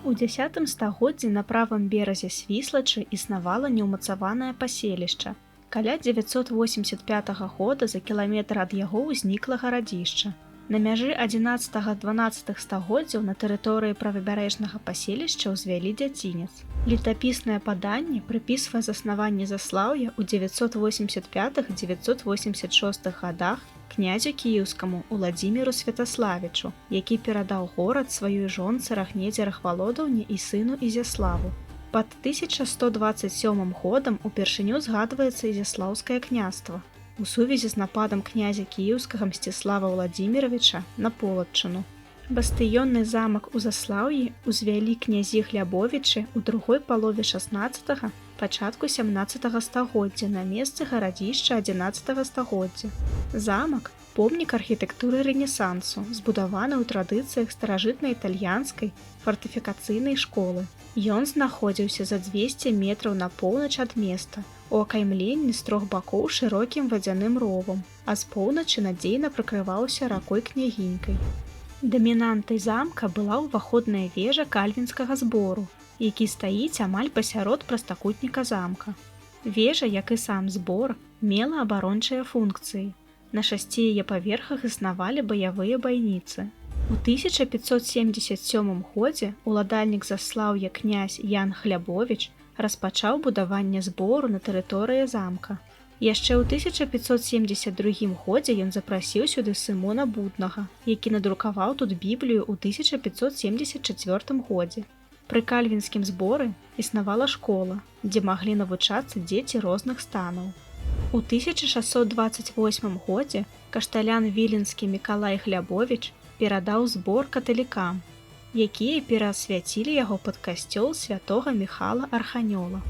У 10 стагоддзі на правым беразе Свіслачы існавала неўмацаванае паселішча. Каля 985 года за кіламетр ад яго ўзнікла гарадзішча. На мяжы 11-12 стагоддзяў на тэрыторыі правабярэжнага паселішча ўзвялі дзяцінец. Летапіснае паданне прыпісвае заснаванне Заслаўя ў 985-986 годах князю кіеўскаму Уладзіміру Святаславічу, які перадаў горад сваёй жонцы Рагнедзе Рахвалодаўне і сыну Ізяславу. Пад 1127 годам упершыню згадваецца Ізяслаўскае княства у сувязі з нападам князя кіеўскага Мсціслава Уладзіміравіча на Полаччыну. Бастыённы замак у Заслаўі узвялі князі Глябовічы ў другой палове 16, пачатку 17 стагоддзя на месцы гарадзішча 11 стагоддзя. Замак — помнік архітэктуры рэнесансу, збудаваны ў традыцыях старажытна-італьянскай фартыфікацыйнай школы. Ён знаходзіўся за 200 метраў на поўнач ад места, у акаймленні з трох бакоў шырокім вадзяным ровам, а з поўначы надзейна прыкрываўся ракой Княгінькай. Дамінантай замка была ўваходная вежа кальвінскага збору, які стаіць амаль пасярод прастакутніка замка. Вежа, як і сам збор, мела абарончыя функцыі. На шасці яе паверхах існавалі баявыя байніцы. У 1577 годзе уладальнік Заслаўя князь Ян Хлябовіч распачаў будаванне збору на тэрыторыі замка. Яшчэ ў 1572 годзе ён запрасіў сюды Сымона Буднага, які надрукаваў тут Біблію ў 1574 годзе. Пры кальвінскім зборы існавала школа, дзе маглі навучацца дзеці розных станаў. У 1628 годзе кашталян віленскі Мікалай Глябовіч перадаў збор каталікам, якія пераасвяцілі яго пад касцёл святога Міхала Арханёла.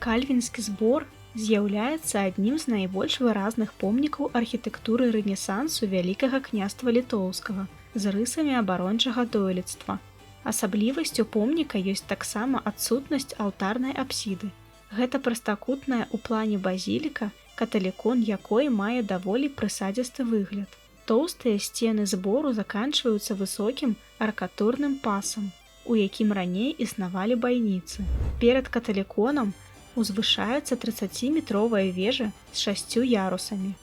Кальвінскі збор з'яўляецца аднім з найбольш выразных помнікаў архітэктуры рэнесансу Вялікага Княства Літоўскага з рысамі абарончага дойлідства. Асаблівасцю помніка ёсць таксама адсутнасць алтарнай апсіды. Гэта прастакутная ў плане базіліка, каталікон якой мае даволі прысадзісты выгляд. Тоўстыя сцены збору заканчваюцца высокім аркатурным пасам, у якім раней існавалі байніцы. Перад каталіконам узвышаецца 30-метровая вежа з шасцю ярусамі.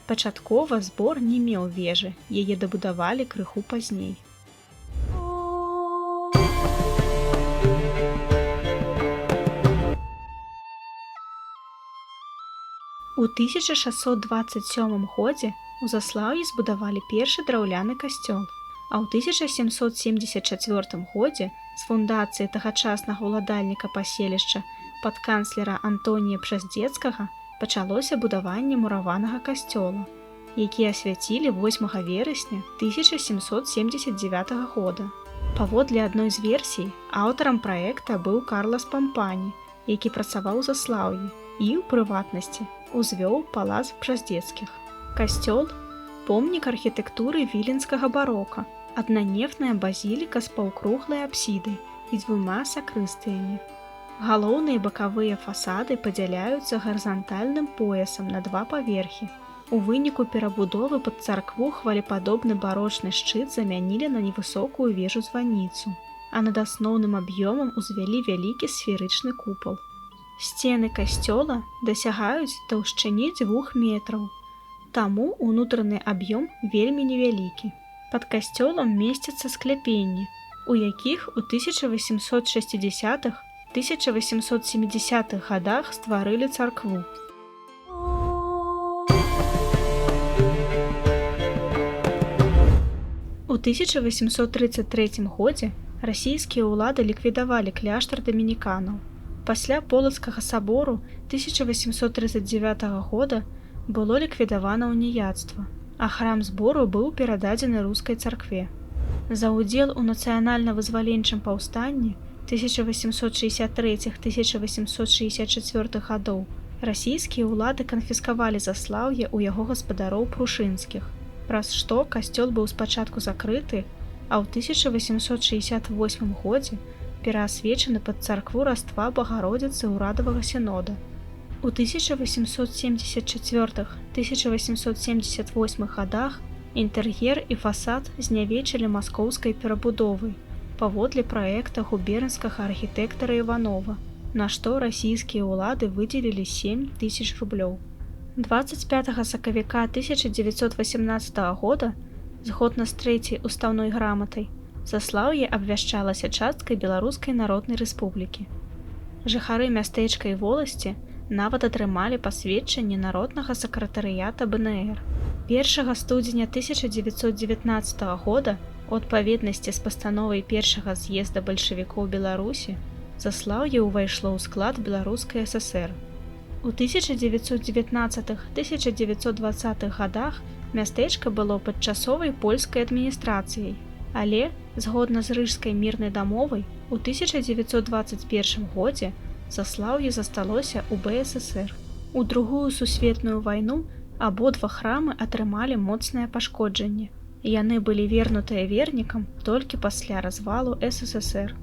Пачаткова збор не меў вежы, яе дабудавалі крыху пазней. У 1627 годзе у Заслаўі збудавалі першы драўляны касцёл, а ў 1774 годзе з фундацыі тагачаснага ўладальніка паселішча падканцлера Антонія Пшаздзецкага пачалося будаванне мураванага касцёла, які асвяцілі 8 верасня 1779 года. Паводле адной з версій, аўтарам праекта быў Карлас Пампані, які працаваў у Заслаўі і, ў прыватнасці, узвёў палац Пшаздзецкіх. Касцёл — помнік архітэктуры віленскага барока, аднанефная базіліка з паўкруглай апсідай і дзвюма сакрыстыямі. Галоўныя бакавыя фасады падзяляюцца гарызантальным поясам на два паверхі. У выніку перабудовы пад царкву хвалепадобны барочны шчыт замянілі на невысокую вежу-званіцу, а над асноўным аб'ёмам узвялі вялікі сферычны купал. Сцены касцёла дасягаюць таўшчыні 2 метраў. Таму унутраны аб'ём вельмі невялікі. Пад касцёлам месцяцца скляпенні, у якіх у 1860-х 1870-х годах стварылі царкву. У 1833 годзе расійскія ўлады ліквідавалі кляштар дамініканаў. Пасля Полацкага сабору 1839 года было ліквідавана уніяцтва, а храм збору быў перададзены рускай царкве. За ўдзел у нацыянальна-вызваленчым паўстанні 1863-1864 гадоў расійскія ўлады канфіскавалі Заслаўе ў яго гаспадароў Прушынскіх, праз што касцёл быў спачатку закрыты, а ў 1868 годзе пераасвечаны пад царкву Раства Багародзіцы ўрадавага сінода. У 1874-1878 годах інтэр'ер і фасад знявечылі маскоўскай перабудовай. паводле праекта губернскага архітэктара Іванова, на што расійскія ўлады выдзелілі 7000 рублёў. 25 сакавіка 1918 года, згодна з трэцяй устаўной граматай, Заслаўе абвяшчалася часткай Беларускай Народнай Рэспублікі. Жыхары мястэчка і воласці нават атрымалі пасведчанне Народнага сакратарыята БНР. 1 студзеня 1919 года у адпаведнасці з пастановай першага з'езда бальшавікоў Беларусі Заслаўе ўвайшло ў склад Беларускай ССР. У 1919-1920 годах мястэчка было пад часовай польскай адміністрацыяй, але, згодна з Рыжскай мірнай дамовай, у 1921 годзе Заслаўе засталося ў БССР. У Другую сусветную вайну абодва храмы атрымалі моцнае пашкоджанне. Яны былі вернутыя вернікам толькі пасля развалу СССР.